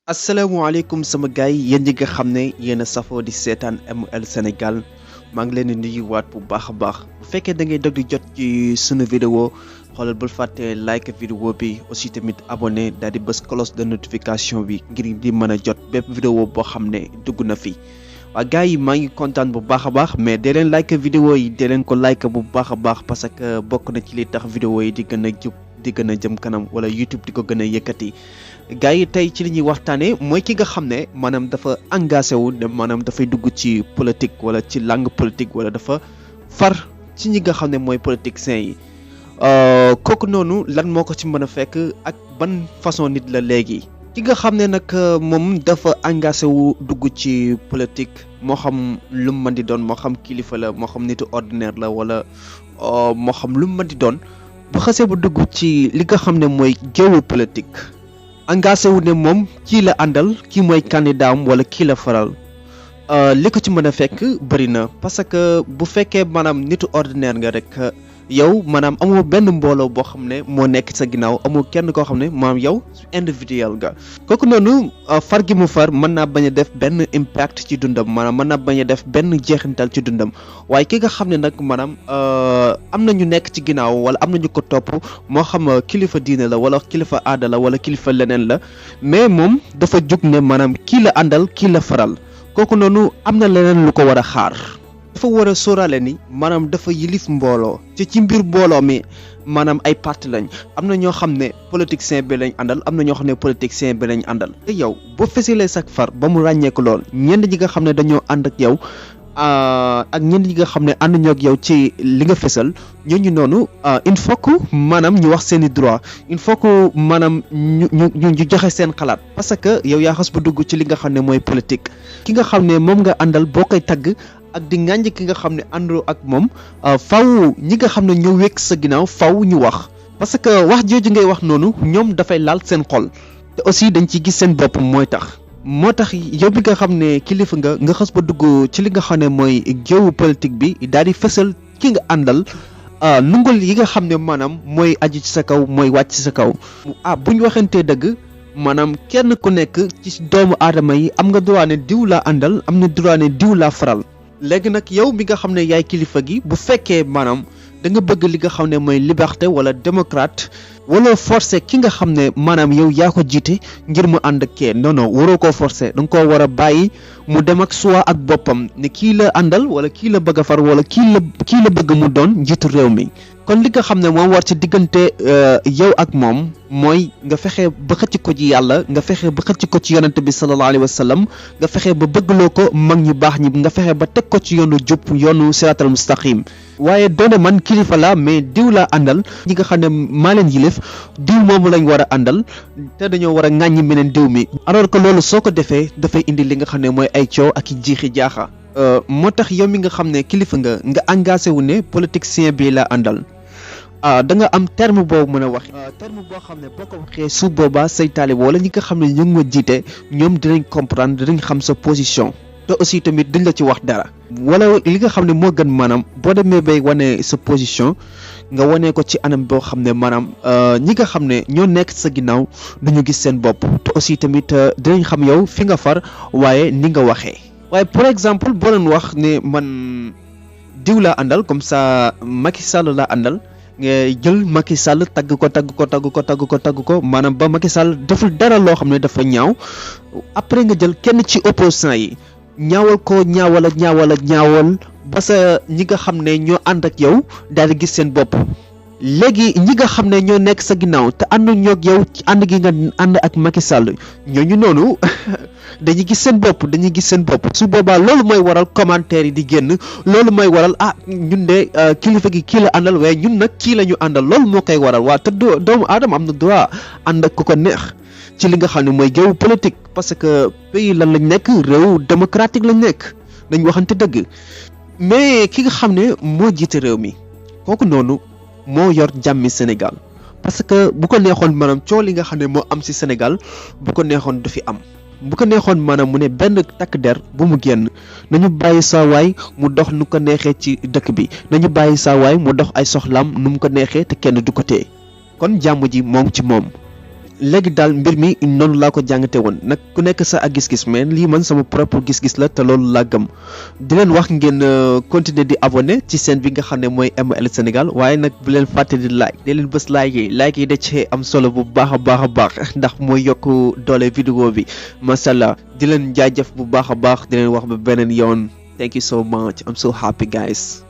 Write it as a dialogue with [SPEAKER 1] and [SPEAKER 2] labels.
[SPEAKER 1] asalaamaaleykum sama gaay yi yéen ñi nga xam ne yéen a safoo di seetaan ML Sénégal maa ngi leen di nuyuwaat bu baax a baax bu fekkee da ngay dog di jot ci sunu vidéo xoolal bul fàtte like vidéo bi aussi tamit abonné daal di bës cloche de notification bi ngir di mën a jot bépp vidéo boo xam ne dugg na fi waa gars yi maa ngi kontaan bu baax a baax mais dee leen like vidéo yi dee leen ko like bu baax a baax parce que bokk na ci li tax vidéo yi di gën a jub di gën a jëm kanam wala YouTube di ko gën a yëkkati gars yi tey ci li ñuy waxtaanee mooy ki nga xam ne maanaam dafa engagé wu ne maanaam dafay dugg ci politique wala ci langue politique wala dafa far ci ñi nga xam ne mooy politiciens yi kooku noonu lan moo ko ci mën a fekk ak ban façon nit la léegi. ki nga xam ne nag moom dafa engagé wu dugg ci politique moo xam lu mu mën di doon moo xam kilifa la moo xam nitu ordinaire la wala moo xam lu mu mën di doon bu xasee bu dugg ci li nga xam ne mooy géewu politique. engagé wu ne moom kii la àndal kii mooy candidat am wala kii la faral li ko ci mën a fekk bëri na parce que bu fekkee maanaam nitu ordinaire nga rek yow maanaam amoo benn mbooloo boo xam ne moo nekk sa ginnaaw amoo kenn koo xam ne maanaam yow individuel nga kooku noonu far gi mu far mën naa bañ a def benn impact ci dundam maanaam mën naa bañ a def benn jeexintal ci dundam waaye ki nga xam ne nag maanaam am na ñu nekk ci ginnaaw wala am na ñu ko topp moo xam kilifa diine la wala kilifa aada la wala kilifa leneen la mais moom dafa jug ne maanaam kii la àndal kii la faral kooku noonu am na leneen lu ko war a xaar. dafa war a sóoraale ni maanaam dafa yilif mbooloo ci mbir mbooloo mi maanaam ay parti lañ am na ñoo xam ne politicien bi lañ àndal am na ñoo xam ne politicien bi lañ àndal te yow boo fesilee sak far ba mu ràññeeku lool ñenn ñi nga xam ne dañoo ànd ak yow ak ñenn ñi nga xam ne ànd ñoo ak yow ci li nga fesal ñooñu noonu il faut que maanaam ñu wax seen i droit il faut que maanaam ñu joxe seen xalaat parce que yow yaa xas bu dugg ci li nga xam ne mooy politique ki nga xam ne moom nga àndal boo koy tagg ak di ngànj ki nga xam ne àndoo ak moom faw ñi nga xam ne ñoo wekk sa ginnaaw faw ñu wax parce que wax jooju ngay wax noonu ñoom dafay laal seen xol te aussi dañ ciy gis seen bopp moo tax yow bi nga xam ne kilifa nga xas ba dugg ci li nga xam ne mooy géewu politique bi daal di fësal ki nga àndal nungul yi nga xam ne maanaam mooy aju ci sa kaw mooy wàcc ci sa kaw bu ñu waxantee dëgg maanaam kenn ku nekk ci doomu aadama yi am nga droit ne diw laa àndal am na droit ne diw laa faral léegi nag yow mi nga xam ne yaay kilifa gi bu fekkee maanaam da nga bëgg li nga xam ne mooy liberté wala démocrate wala forcé ki nga xam ne maanaam yow yaa ko jiite ngir mu ànd ak kee non waroo koo forcé da nga koo war a bàyyi mu dem ak soit ak boppam ne kii la àndal wala kii la bëgg a far wala kii la bëgg mu doon njiitu réew mi. kon li nga xam ne moom war ci diggante yow ak moom mooy nga fexe ba xëcc ko ci yàlla nga fexe ba xëcc ko ci yonent bi sallallahu alayhi wa sallam nga fexe ba bëggloo ko mag ñu baax ñi nga fexe ba teg ko ci yoonu jub yoonu siratal mustaqim waaye doone man kilifa la mais diw laa àndal ñi nga xam ne maa leen yilif diw moomu lañ war a àndal te dañoo war a ŋàññi meneen diw mi alors que loolu soo ko defee dafay indi li nga xam ne mooy ay coow ak i jiixi jaaxa moo tax yow mi nga xam ne kilifa nga engagé wu ne politicien bi laa àndal da nga am terme boobu mën a wax terme boo xam ne boo ko waxee su boobaa say taalibe wala ñi nga xam ne ñu ngi ma jiite ñoom dinañ comprendre dinañ xam sa position te aussi tamit duñ la ci wax dara wala li nga xam ne moo gën maanaam boo demee bay wane sa position nga wane ko ci anam boo xam ne maanaam ñi nga xam ne ñoo nekk sa ginnaaw duñu gis seen bopp te aussi tamit dinañ xam yow fi nga far waaye ni nga waxee waaye par exemple boo leen wax ne man diw laa àndal comme ça Macky Sall laa àndal nga jël Macky Sall tagg ko maanaam ba Macky Sall deful dara loo xam ne dafa ñaaw après nga jël kenn ci opposant yi ñaawal ko ñaawal ba sa ñi nga xam ne ñoo ànd ak yow daal di gis seen bopp léegi ñi nga xam ne ñoo nekk sa ginnaaw te ànd ñoo ak yow ci ànd gi nga ànd ak Macky Sall ñooñu noonu dañuy gis seen bopp su boobaa loolu mooy waral commentaire yi di génn loolu mooy waral ñun de kilifa gi kii la àndal waaye ñun nag kii la ñu àndal loolu moo koy waral waa te doomu aadama am na droit ànd ak ku ko neex ci li nga xam ne mooy géewu politique parce que pays lan lañ nekk réew démocratique lañ nekk dañ waxante dëgg mais ki nga xam ne moo jiite réew mi kooku noonu moo yor jàmmi Sénégal parce que bu ko neexoon maanaam coow li nga xam ne moo am ci Sénégal bu ko neexoon du fi am bu ko neexoon maanaam mu ne benn takk der bu mu génn nañu bàyyi saa waay mu dox nu ko neexee ci dëkk bi nañu bàyyi saa waay mu dox ay soxlaam nu mu ko neexee te kenn du ko téye kon jàmm ji moom ci moom léegi daal mbir mi noonu laa ko jàngate woon nag ku nekk sa ak gis-gis mais lii man sama propre gis-gis la te loolu laa gëm di leen wax ngeen continuer di abonné ci chaîne bi nga xam ne mooy ML Sénégal waaye nag bu leen fàtte di like di leen bës like yi da cee am solo bu baax a baax ndax mooy yokk doole vidéo bi macha allah di leen jaajëf bu baax a baax di leen wax ba beneen yoon thank you so much I'm so happy guys.